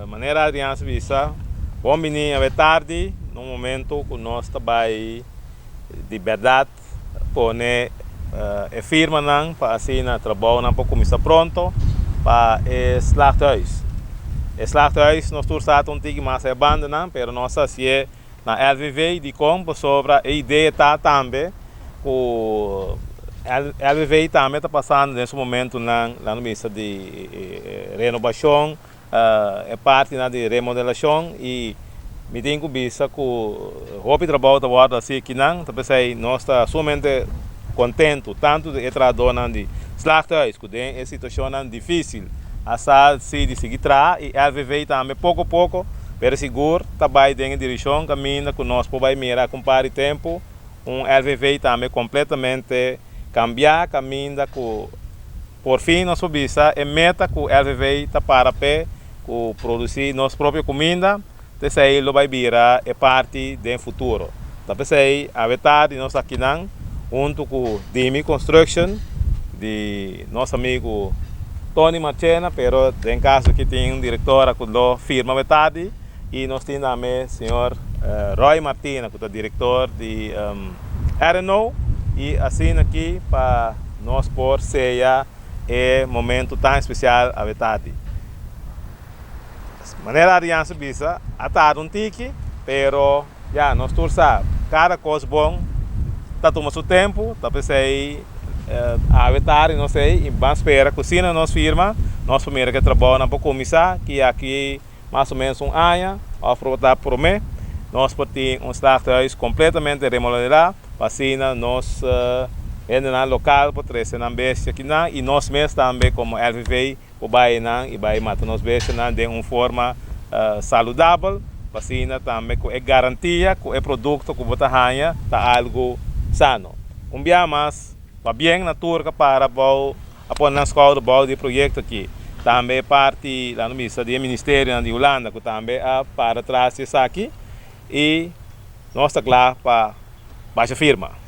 Manera Adriaan a bisa, bon bini awe tardi na un momento ku nos ta bai di bèrdat pone e firmanan pa asina trabounan por kuminsá pronto pa e slachthuis. E slachthuis nos tur sa ta un tiki mas e bandanan, pero nos a hasié na LVV dikon pasobra e idea ta tambe ku LVV tambe ta pasando den su momentunan laga nos bisa di renobashon, e partinan di remodelashon i mi tin ku bisa ku hopi trabou ta wòrdu hasi akinan, ta p'esei nos ta sumamente kontentu tantu di e trahadónan di Slachthuis ku den e situashonnan difísil a sa si di sigui traha i LVV tambe poko poko pero sigur ta bai den e direkshon kaminda ku nos por bai mira ku un par di tempu un LVV tambe kompletamente kambiá kaminda ku Por fin nos por bisa e meta ku LVV ta para p'e ku produsí nos propio kuminda, ta esei lo bai bira e parti den futuro. Ta p'esei awe tardi nos akinan huntu ku Dimi Construction di nos amigu Tony Marchena, pero den kaso aki tin un direktora ku lo firma awe tardi i nos tin tambe señor Roy Martina ku ta direktor di RNO i asina aki pa nos por seya e momento tan especial awe tardi. Manera Adrian sa bisa, a tarda un tiki, pero ya nos tur sa kada kos bon ta tuma su tempu, ta p'esei awe tardi nos ei i ban spera ku asina nos firma nos por mira ku e trabounan por kuminsá ki aki Mas o menos un aña òf por ta promé nos por tin un slachthuis kompletamente remodelá pa asina nos hendenan lokal por trese nan bestia akinan i nos mes tambe komo LVV por bai einan i bai mata nos bestianan den un forma saludabel pa asina tambe ku e garantia ku e produkto ku bo ta haña ta algu sano. Un bia mas pabien na tur ka para bou A pone nan skouder bou di e proyekto aki. Tambe e parti, laat nos bisa, di e ministerionan di Hulanda ku tambe a para tras di esaki i nos ta kla pa basha firma.